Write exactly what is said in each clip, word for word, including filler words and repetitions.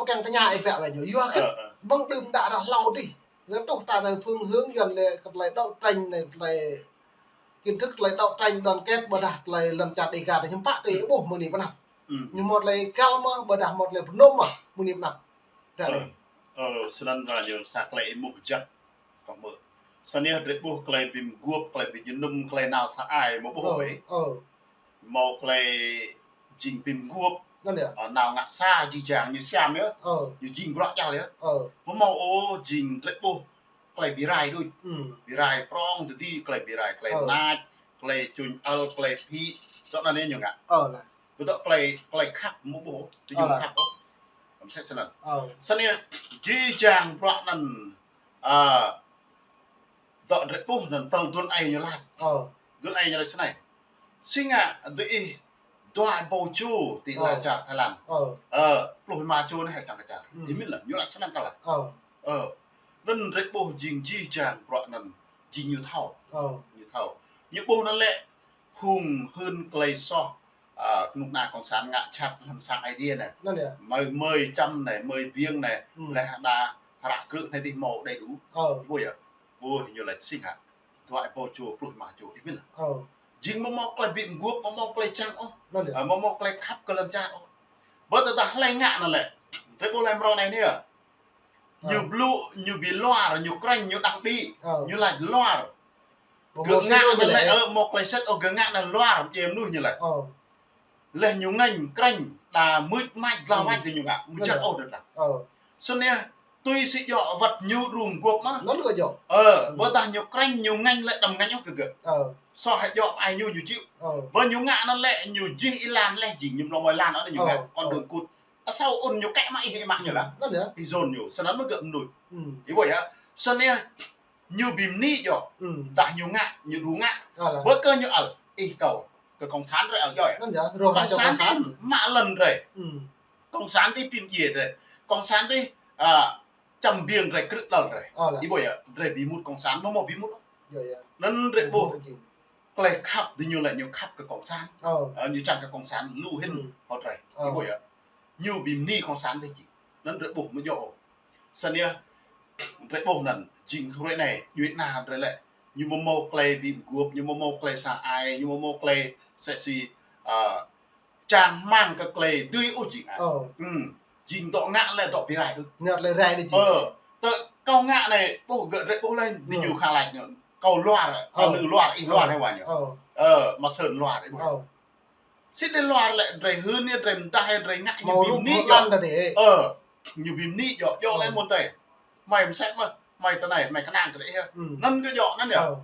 kiăng tơña ih pĕ wai ñu. Yua kơ, ơ, ơ, ƀơ̆ng đưm đă ră hlâo dih. Lĕ tuh ta anai phương hướng Yuan lĕ kơ tơlơi đấu tranh anai, tơlơi kiến thức, tơlơi đấu tranh đoàn kết, ƀôdah tơlơi lŏn čar Đêga ta hiư̆m pă tui ih ƀuh mơ̆ng anai pơ anăp. Ñu hmâo tơlơi găl mơ̆, ƀôdah hmâo tơlơi pơnôm mơ̆ mơ̆ng anai pơ anăp. Ơ, ơ, snăn ră ñu sa tơlơi ih mŭt jăk kơ mơ̆. Snăn yơh drơi ƀuh tơlơi bi mguôp, tơlơi bi jơnum, tơlơi nao sa ai mơ̆ ƀuh ih. Ơ, ơ. Hmâo tơlơi jing bi mguôp. Anăn yơh. Ơ, nao ngă sa jih jang ñu siam yơh. Ơ. Ñu jing bruă jăl yơh. Ơ. Hmâo ôh jing drơi ƀuh tơlơi bi rai đôč. Bi rai prŏng tơdơi, tơlơi bi rai, tơlơi nač, tơlơi čuñ ăl, tơlơi phĭ. Dŏ anăn yơh ñu ngă. Ơ, lah. Ƀu dŏ tơlơi, tơlơi khăp mơ̆ ƀuh, tơlơi khăp ôh. Msĕ snăn. Snăn yơh, jih jang bruă anăn, ơ, dŏ drơi ƀuh anăn tơl dŭn ai ñu lač. Dŭn ai ñu lač snei. Si ngă dih ih dua ƀâo čô ti ala čar Thái Lan. Ơ, pluh rơma čô anai hă čang kơ čar. Ih mĭn lah, ñu lač snăn kơ lah. Ơ. Anăn drơi ƀuh jing jih jang bruă anăn jing ñu thâo. Ñu thâo. Ñu ƀuh anăn lĕ hung hưn tơlơi soh, ơ, kơnuk kơna cộng sản ngă čăt hlăm sang Aê Diê anai. Anăn yơh. Mơi, mơi čăm anai, mơi biêng anai, leh đa hră krư̆ anai dih hmâo đầy đủ. Ơ. Ih ƀuh yơh. Ơ, ñu lač si ngă dua ƀâo čô, pluh rơma čô, ih mĭn lah. Ơ. Jing mơ̆ hmâo tơlơi bi mguôp, mơ̆ hmâo tơlơi čang ôh. Anăn yơh. Ơ, mơ̆ hmâo tơlơi khăp kơ lŏn čar ôh. Ƀơ tơdah hlơi ngă anăn lĕ. Drơi ƀuh hlơi mrâo anai anai yơh. Ñu blŭ, ñu bi luar, ñu krĕñ, ñu đăng đĭ, ñu lač luar. Gơ̆ ngă anăn lĕ, ơ, hmâo tơlơi sĭt ôh, gơ̆ ngă anăn luar, djai mơnuih ñu lač. Leh ñu ngêñ, krĕñ, đa mưč mač, dlao mač kơ ñu ngă, mơ̆ jăk ôh đơ̆t lah. Snăn yơh, tui si djŏ wăt ñu đru mguôp mơ̆. Ơ, ƀơ tơdah ñu krĕñ, ñu ngêñ lĕ đăm ngêñ ôh kơ gơ̆. Soh hĕ djŏ ai ñu, ñu chịu. Ƀơ ñu ngă anăn lĕ, ñu jih êlan leh jing, ñu mlâo mơi lan anăn ñu ngă, con đường cụt. Asâo ôn ñu kĕ mă ih, ih mă ñu lah. Anăn yơh. Ih zon ñu, snăn mơ̆ gơ̆ mnuih. Ih ƀuh yơh. Snăn yơh, ñu bi mni djŏ. Dah ñu ngă, ñu đru ngă. Ơ lah. Ƀơ kơ ñu ăl, ih kâo kơ cộng sản drơi ăl djŏ yơh. Anăn yơh, roh cộng sản dih mă lŏn drơi. Cộng sản dih pim djiê drơi. Cộng sản dih, ơ, čăm biêng drơi, krư̆ đăl drơi. Ơ lah. Ih ƀuh yơh, drơi bi mŭt cộng sản, mơ̆ hmâo bi mŭt. Anăn drơi ƀuh. Tơlơi khăp dih ñu lĕ ñu khăp kơ cộng sản. Ơ, ñu čang kơ cộng sản lu hĭn hŏ drơi. Ih ƀuh yơh. Ñu bi mni cộng sản dih jing. Anăn drơi ƀuh mơ̆ djŏ. Snăn yơh, drơi ƀuh anăn, jing hrơi anai, djuai ana drơi lĕ. Ñu mơ̆ hmâo tơlơi bi mguôp, ñu mơ̆ hmâo tơlơi sa ai, ñu mơ̆ hmâo tơlơi sĕ si, ơ, čang hmang kơ tơlơi dưi ôh jing ai. Jing dŏ ngă lĕ dŏ bi rai đôč. Ngă tơlơi rai đôč jing. Ơ, tơ kâo ngă anai, ƀuh gơ̆ drơi ƀuh leh, dih ñu khă lač ñu. Kâo luar, kâo nư luar, ih luar hĕ wa ñu. Ơ, mă sơ̆n luar, ih ƀuh. Sĭt dih luar lĕ drơi hưn yơh, drơi mdah yơh, drơi ngă ñu bi mni djŏ. Ơ, ñu bi mni djŏ, djŏ leh mơ̆n tơi. Hmei msĕ mơ̆, hmei tơ anai, hmei kơnang kơ dih yơh. Anăn kơ djŏ anăn yơh.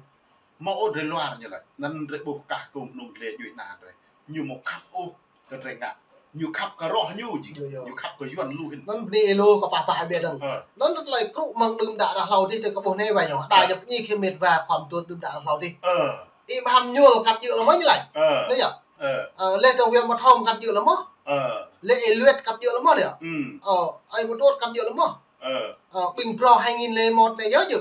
Mơ̆ ôh drơi luar ñu lĕ. Anăn drơi ƀuh kah kông hnŭm dlê djuai ana drơi. Ñu mơ̆ khăp ôh kơ drơi ngă. Ñu khăp kơ roh ñu jing. Ñu khăp kơ Yuan lu hĭn. Anăn bơni ih lu kơ pah pah ƀiă dơ̆ng. Anăn tơlơi krŭ mơ̆ng đưm đă ră hlâo dih tơ kơ ƀuh anai wa ñu. Đa ñu pơñi kơ mĕt wa khua mơtuôn đưm đă ră hlâo dih. Ih Bham Nhul kăt djơ̆ lĕ mơ̆ ñu lač. Anai yơh. Ơ, leh dong Wiang Bơthom kăt djơ̆ lĕ mơ̆. Leh ih Luet kăt djơ̆ lĕ mơ̆ yơh. Ơ, ơi Mơtuôt kăt djơ̆ lĕ mơ̆. Ơ, ƀing Brah hai nghìn lẻ một anai yơh djơ̆.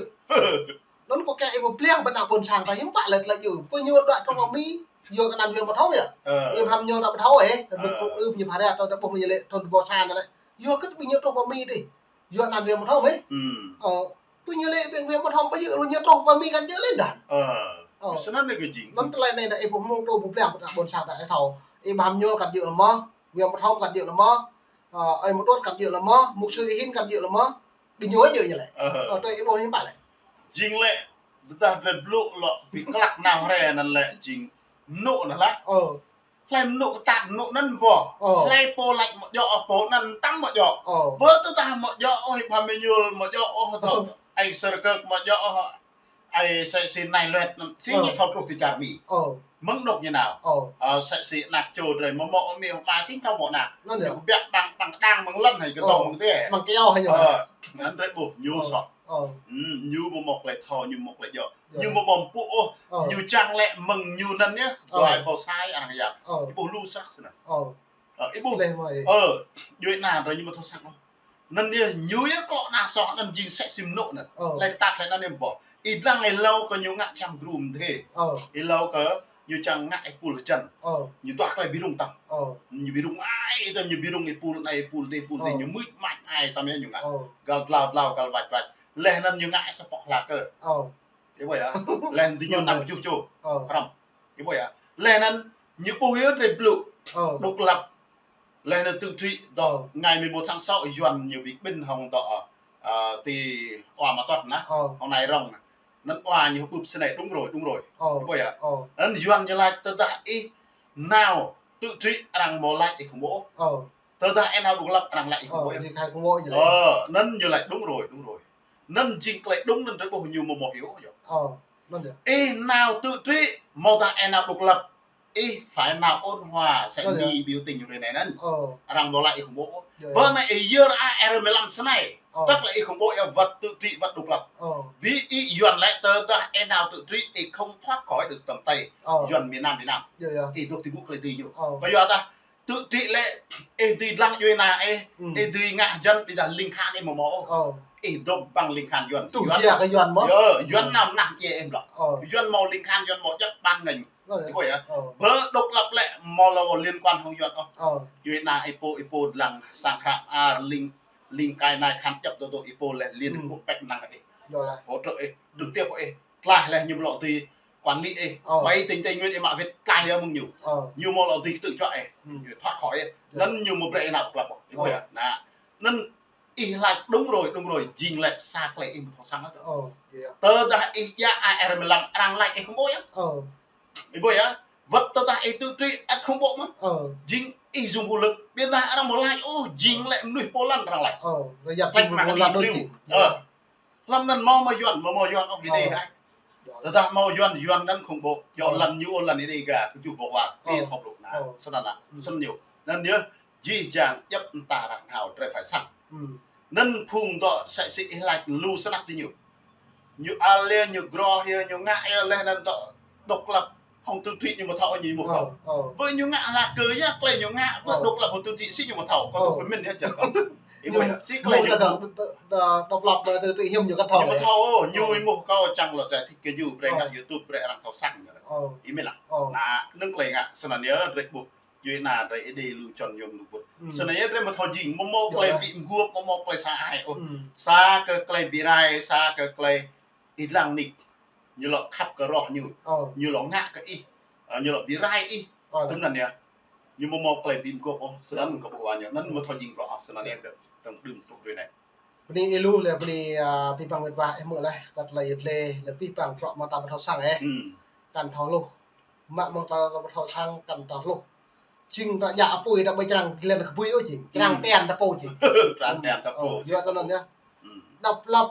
Anăn kâo kiăng ih pơblang ƀơi anăp ƀôn sang ta hiư̆m pă lĕ tơlơi djơ̆. Pơ ñu đuaĭ truh pơ Mi, yua kơ anăn Wiang Bơthom yơh. Ih Bham Nhul ta ƀu thâo ôh. Ƀing kâo ưm ñu phara ta ƀuh mơ̆ ñu lĕ thun ƀô sa anăn lĕ. Yua kơ ƀing ñu truh pơ Mi dih. Yua anăn Wiang Bơthom ih. Ơ, ƀing ñu lĕ ƀing Wiang Bơthom ƀu djơ̆ lu ñu truh pơ Mi kăt djơ̆ lĕ đan. Ơ, snăn anai kơ jing. Anăn tơlơi anai dah ih pơhmư̆ truh pơblang ƀơi anăp ƀôn sang dah ih thâo. Ih Bham Nhul kăt djơ̆ lĕ mơ̆, Wiang Bơthom kăt djơ̆ lĕ mơ̆, ơ, ơi Mơtuôt kăt djơ̆ lĕ mơ̆, mục sư Ih Hin kăt djơ̆ lĕ mơ̆, ƀing ñu djơ̆ ñu lĕ. Ơ, tơ ih ƀuh hiư̆m pă lĕ. Jing lĕ, tơdah drơi blŭ lŏ bi klăk nao hrơi anăn lĕ jing mnŭ anăn lah. Hlơi mnŭ kơtăt mnŭ anăn boh. Hlơi pô lač mơ̆ djŏ ôh pô anăn tăm mơ̆ djŏ. Ƀơ tơdah mơ̆ djŏ ôh, ih Bham Nhul mơ̆ djŏ ôh, tơ ai Sơr Kơk mơ̆ djŏ ôh, ai sĕ si anai Luet anăn, si ñu thâo truh ti čar Mi. Mơ̆ng anôk ñu nao. Ơ, sĕ si anak čô drơi mơ̆ mâo amĭ ama si thâo mâo anak. Anăn yơh. Ñu kơ biă ƀăng, ƀăng đang mơ̆ng lăn hĕ kơ tông mơ̆ng tê. Mơ̆ng kơyâo hĕ ñu. Ơ, anăn drơi ƀuh ñu soh. Ñu mơ̆ mâo tơlơi thâo, ñu mâo tơlơi djŏ. Ñu mơ̆ mâo mpŭ ôh, ñu čang lĕ mơ̆ng ñu anăn yơh. Dua ƀâo sa arăng yap. Ih ƀuh lu srăk snăn. Ơ, ih ƀuh. Ơ, djuai ana drơi ñu mơ̆ thâo săng ôh. Anăn yơh ñu yơh klŏ ană soh anăn jing sĕ si mnŭ anăn. Hlơi kơtăt hlơi anăn yơh boh. Ih dlăng êlâo kơ ñu ngă čăm grum dih. Êlâo kơ Ñu čang ngă ih pul hơjăn. Ơ. Ñu tuah tơlơi ƀirung tăm. Ơ. Ñu ƀirung ai tăm, ñu ƀirung ih pul anai, ih pul adih, ih pul adih, ơ, ñu mưč mač ai tăm yơh ñu ngă. Ơ. Găl dlao dlao, găl wač wač. Laih anŭn ñu ngă ih sa pŏk hla kơ. Ơ. Ih ƀuh yơh. Laih anŭn ñu năm juh čô. Ơ. Hrăm. Ih ƀuh yơh. Laih anŭn ñu ƀuh yơh drơi blŭ. Ơ. Độc lập. Laih anŭn tự trị dŏ, ơ, ngày mười một tháng sáu Yuan ñu ƀĭ ƀĭn hŏng dŏ, ơ, ti Wa Mă Tuăt nă, ơ, hŏng Nai Rong nă. Anŭn Wa ñu bưp snei đúng rồi, đúng rồi. Ơ. Ih ƀuh yơh. Ơ. Anŭn Yuan ñu laĭ tơdah ih nao tự trị arăng mơ̆ laĭ ih khủng bố. Ơ. Tơdah ih nao độc lập arăng laĭ ih khủng bố. Ơ, ih khai khủng bố yơh. Ơ, anŭn ñu laĭ đúng rồi, đúng rồi. Anŭn jing tơlơi đúng anŭn drơi ƀuh ñu mơ̆ mơ̆ hyu yơh. Ơ, anŭn yơh. Ih nao tự trị, mơ̆ dah ih nao độc lập, ih phải nao ôn hòa, sẽ, anŭn yơh, Mi biểu tình ñu rơi anai anŭn. Ơ. Arăng mơ̆ laĭ ih khủng bố. Yơh, yơh. Bơ anai ih yơr a R mười lăm snei. Ơ. Tức là ih khủng bố yơh, vật tự trị, vật độc lập. Ơ. Bi ih Yuan laĭ tơdah ih nao tự trị, ih không thoát khỏi được tầm tay. Ơ. Yuan miền Nam, miền Nam. Yơh, yơh. Ih dŏ ti gŭ tơlơi dưi ñu. Ơ. Kơ yua dah tự trị lĕ, ih dưi lăng djuai ana ih, ừ, ih dưi ngă hơjăn, ƀiădah ling khan ih mơ̆ mơ̆ ôh. Ơ. Ih dŏ ƀăng ling khan Yuan. Tŭ Yuan, jia kơ Yuan mơ̆. Yơh, Yuan, ừ, năm nah djai ih mơ̆. Ơ. Yuan mâo ling khan, Yuan mâo djăp ban ngành. Ơ, yơh. Ih ƀuh yơh. Ơ. Bơ độc lập lĕ mâo lơ liên quan hŏng Yuan ôh. Ơ. Djuai ana ih pô, ih pô lăng sang hră, a, ling, ling kai nai khan djăp dŏ dŏ ih pô lĕ Liên Hợp Quốc pĕk năng ih. Yơh lah. Hỗ trợ ih, trực tiếp ih. Tlaih laih ñu mlŏ ti quản lý ih. Ơ. Ƀai tỉnh Tây Nguyên ih mă wĭt tlaih yơh mơ̆ng ñu. Ơ. Ñu mâo lŏ ti tự do ih. Ừ. Ñu thoát khỏi ih. Yơh. Anŭn ñu mâo brơi ih nao độc lập ôh. Ih ƀuh yơh. Nă. Anŭn ih laĭ đúng rồi, đúng rồi, jing lĕ sa tơlơi ih mơ̆ thâo săng hă. Ơ, yơh. Tơdah ih djă a R mười lăm arăng laĭ ih khủng bố yơh. Ơ. Ih ƀuh yơh. Wơ̆t tơdah ih tự trị ăt khủng bố mơ̆n. Ơ. Jing ih dùng vũ lực, ƀiădah arăng mơ̆ laĭ, ơ, jing lĕ mơnuih pô lăn arăng laĭ. Ơ, rakyat laĭ jing mă pô lăn đôč jing. Ơ. Hlăm anŭn mâo mơ̆ Yuan, mâo mơ̆ Yuan ôh, ih đei hai. Tơdah mâo Yuan, Yuan anŭn khủng bố. Yua lăn ñu ôh lăn ih đei ga, kơjuh bŏ war. Ih thâo blŭ nă. Snăn nă. Snăn ñu. Anŭn yơh, jih jang djăp mơta arăng hao drơi phải săng. Anŭn phung dŏ sĕ si ih laĭ lu snăk ti ñu. Ñu al yơh, ñu groh yơh, ñu ngă yơh laih anŭn dŏ độc lập. Hŏng tự trị ñu mơ̆ thâo ñu mơ̆ thâo. Ơ, ơ. Bơ ñu ngă hla kơ yơh, tơlơi ñu ngă, bơ độc lập hŏng tự trị si ñu mơ̆ thâo. Kâo tŭ pơmĭn yơh, čang kâo. Ih ƀuh yơh, si tơlơi ñu độc, độc, độc lập, tự trị hiư̆m ñu kơ thâo. Ñu mơ̆ thâo, ñu ih mơ̆ kâo čang lŏ giải thích kơ ñu, brơi ngă YouTube, brơi arăng thâo săng. Ih mĭn lah. Nă, anŭn tơlơi ngă, snăn yơh, drơi ƀuh. Djuai ana drơi ih đei lu čon yôm lu ƀut. Snăn yơh drơi mơ̆ thâo jing, mơ̆ mâo tơlơi ƀĭ mguôp, mơ̆ mâo tơlơi sa ai ôh. Sa kơ tơlơi ƀĭ rai, sa kơ tơlơi ih lăng nik. Ñu lŏ khăp kơ roh ñu. Ơ. Ñu lŏ ngă kơ ih. Ơ, ñu lŏ ƀĭ rai ih. Ơ. Tơm anŭn yơh. Ñu mơ̆ mâo tơlơi ƀĭ mguôp ôh. Snăn kâo ƀuh wa ñu. Anŭn mơ̆ thâo jing bruă ôh. Snăn yơh kơ tơm đưm truh rơi anai. Bơni ih lu lĕ bơni, a, abih bang met wa ih mơ̆ laih kơ tơlơi yơh lĕ, lĕ abih bang bruă mơta mơ̆ thâo săng ih. Kăn thâo hluh. Mă mơ̆ng ta, ta thâo săng kăn ta hluh. Jing ta djă apui ta ƀai črang glen kơbui ôh jing. Črang ten ta pô jing. Črang ten ta pô. Ơ, yua kơ anŭn yơh. Độc lập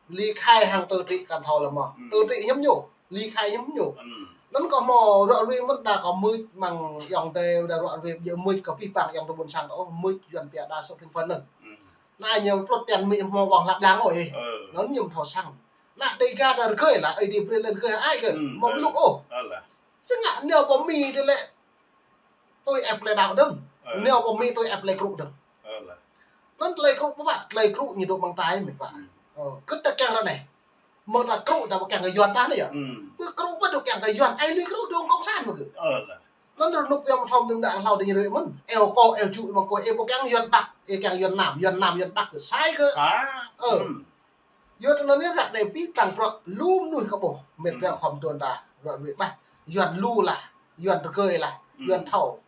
ly khai hăng tự trị kăn thâo lĕ mơ̆. Tự trị hiư̆m ñu. Ly khai hiư̆m ñu. Anŭn kâo mơ̆ ră ruai mơ̆n đa kâo mưč mơ̆ng ayŏng adơi đa ră ruai ƀiă mưč kơ abih bang ayŏng adơi ƀôn sang ôh mưč Yuan pia đa số thành phần anŭn. Nă ñu plŏt ten Mi mơ̆ ƀơ̆ng hlăk đang ôh ih. Anŭn ñu mơ̆ thâo săng. Nă Dega ta rơgơi lah, ơi Dega brơi lĕ rơgơi ai kơ. Mơ̆ blŭ ôh. Sĭt ngă nao pơ Mi tơ lĕ tui ĕp tơlơi đaŏ dơ̆ng. Nao pơ Mi tui ĕp tơlơi krŭ dơ̆ng. Anŭn tơlơi krŭ pơpă, tơlơi krŭ ñu dŏ ƀơ̆ng tai met wa. Ơ, kơ ta kiăng ră anai. Mơ̆ng ta krŭ ta ƀu kiăng kơ Yuan ta anai yơh. Ƀu krŭ ƀu dŏ kiăng kơ Yuan, ai lui krŭ dŏ cộng sản mơ̆ kơ. Anŭn rơnŭk yơh mơ̆ thâo mơ̆n đa hlâo đing rơi mơ̆n. Eo kơ, eo ju mơ̆ng kơ, ih ƀu kiăng Yuan Bắc, ih kiăng Yuan Nam, Yuan Nam, Yuan Bắc kơ sai kơ. Ơ. Yua tơ anŭn yơh ră anai abih bang bruă lu mơnuih kơ ƀuh. Met wa khŏm tuan ta, ră ruai ƀah. Yuan lu lah, Yuan rơgơi lah, Yuan thâo.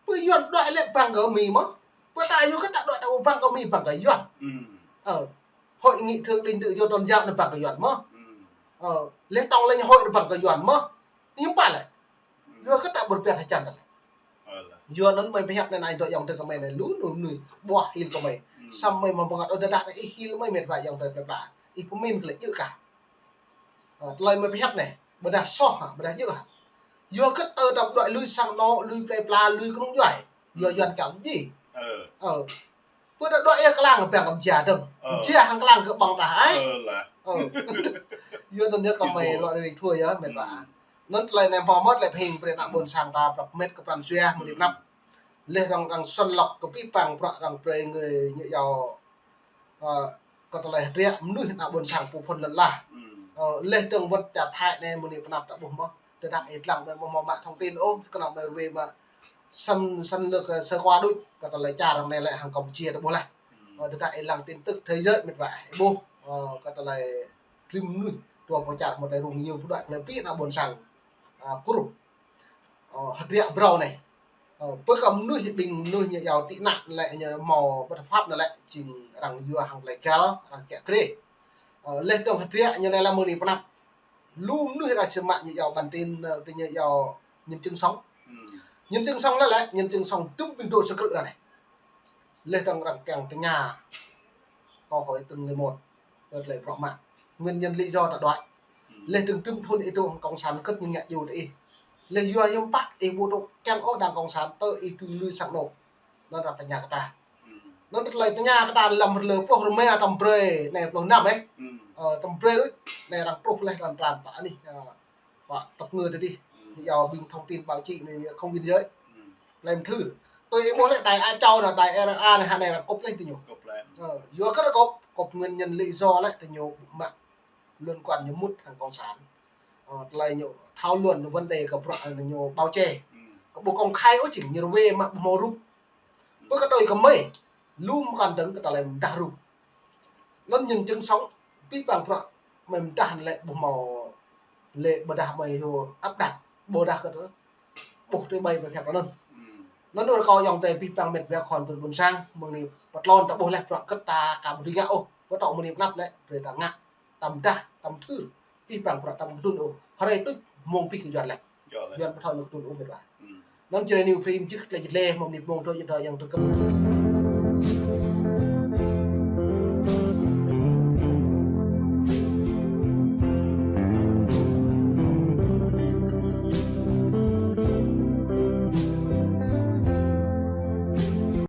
Pơ Yuan đuaĭ lĕ ƀăng kơ Mi mơ̆. Pơ ta yua kơ ta đuaĭ ta ƀu ƀăng kơ Mi ƀăng kơ Yuan. Ơ. Hội nghị thượng đỉnh tự do tôn giáo anŭn ƀăng kơ Yuan mơ̆. Ơ. Lĕ tổng lãnh hội anŭn ƀăng kơ Yuan mơ̆. Hiư̆m pă lĕ. Yua kơ ta ƀu rơbat hơjăn ta lĕ. Yua anŭn mơi pơhiăp anai anai dŏ ayŏng adơi kơ mơi anai lu mơnuih ƀuah hil kơ mơi. Samơ̆ mơi mơ̆ng pơngăt ôh tơdah ih hil mơi met wa ayŏng adơi plơi pla. Ih pơmĭn kơ lĕ djơ̆ kah. Ơ, tơlơi mơi pơhiăp anai, ƀôdah soh hă, ƀôdah djơ̆ hă. Yua kơ tơ tăm đuaĭ lui sang anŏ, lui plơi pla, lui kơnung djuai. Yua Yuan kiăng mơ̆ jih. Ơ. Ơ. Pơ ta đuaĭ yơh klang ƀăng kơ mơja dơ̆ng. Ơ. Mơja hăng klang kơ ƀơ̆ng tah ai. Ơ lah. Ơ. Yua anŭn yơh kơ mơi ră ruai thâo yơh met wa. Anŭn tơlơi anai hmâo mơ̆t lĕ pơhing brơi ană ƀôn sang ta prăp met kơ pran jua mơ̆ng anăp. Lĕ arăng, arăng săn lŏk kơ abih bang bruă arăng brơi ngơi ñu yua, ơ, kơ tơlơi hơdră mơnuih ană ƀôn sang pô phŭn lŏn ala. Ơ, lĕ dơ̆ng wơ̆t čar Thái anai mơ̆ng anai pơ anăp ta ƀuh mơ̆. Tơdah ih lăng ƀu hmâo mă thông tin ôh, kơnơ̆ng ƀu ruai mă săn, săn lược, ơ, sơ qua đôč, kơ tơlơi čar arăng anai lĕ hăng Campuchia ta ƀuh laih. Ơ, tơdah ih lăng tin tức thế giới mĕt wa, ih ƀuh, ơ, kơ tơlơi rĭm mơnuih dua pluh čar hmâo tơlơi rŭng răng pơđuaĭ tơlơi pi ană ƀôn sang, ơ, Kur. Ơ, hơdră phrâo anai. Ơ, pơ kơ mơnuih ƀing mơnuih ñu iâu tị nạn lĕ ñu hmâo bất hợp pháp anai lĕ jing arăng yua hăng tơlơi găl, arăng kiă kriê. Ơ, laih dơ̆ng hơdră ñu anai lĕ mơ̆ng anai pơ anăp. Lu mơnuih arăng čơmă ñu iâu bản tin, ơ, tơ ñu iâu nhân chứng sống. Nhân chứng sống lĕ lĕ, nhân chứng sống dŭm ƀing dŏ sơkrư̆ anai. Laih dơ̆ng arăng kiăng tơña câu hỏi từng người một. Tơlơi bruă mă. Nguyên nhân lý do ta đuaĭ. Laih dơ̆ng dŭm thŭn ih dŏ hăng cộng sản kơ̆t ñu ngă djru tơ ih. Laih yua hiư̆m pă ih ƀu dŏ kiăng ôh đảng cộng sản tơ ih tui lui sang anôk. Anŭn arăng tơña kơ ta. Anŭn tơlơi tơña kơ ta lăm rơlơ pluh rơma tơm brơi, anai pluh năm ĕh. Ơ, tơm brơi đôč, anai arăng truh laih tran tran pă anih, ơ, pă tơpơngơ tơ dih. Ñu iâu ƀing thông tin báo chí anai không biên giới. Tơlơi mơthưr. Tui ih ƀuh lĕ đài Á Châu anai, đài R R A anai, hơnai arăng kŭp laih tơ ñu. Kŭp laih. Ơ, yua kơ arăng kŭp, kŭp nguyên nhân lý do lĕ tơ ñu mă liên quan ñu mŭt hăng cộng sản. Ơ, tơlơi ñu thảo luận vấn đề kơ bruă anai ñu bao che. Kơ ƀu công khai ôh jing ñu ruai mă ƀu hmâo rup. Pơ kơ tơlơi kơ mơi, lu mơkăn dơ̆ng kơ tơlơi mơdah rup. Anŭn nhân chứng sống, pih pang bruă mơi mơdah lĕ ƀu hmâo lĕ ƀôdah mơi hyu áp đặt, ƀôdah kơ tơ, ƀuh tơ ƀai ƀai phĕp anŭn. Anŭn rơkâo ayŏng adơi pih pang mĕt wa khua tun ƀôn sang, mơ̆ng anai pơtlôn ta ƀuh laih bruă kơ̆t ta aka ƀu dưi ngă ôh, pơtô mơ̆ng anai pơ anăp lĕ, brơi ta ngă, ta mơdah, ta mơthưr, pih pang bruă ta ƀu kơdŭn ôh. Hrơi tuč mơ̆ng pih kơ Yuan laih. Yuan pơthâo ñu kơdŭn ôh mĕt wa. Anŭn Jrai New Frame jih tơlơi jih lĕ, mơ̆ng anai mơ̆ng tơ jih tơ yang tơkơ̆m.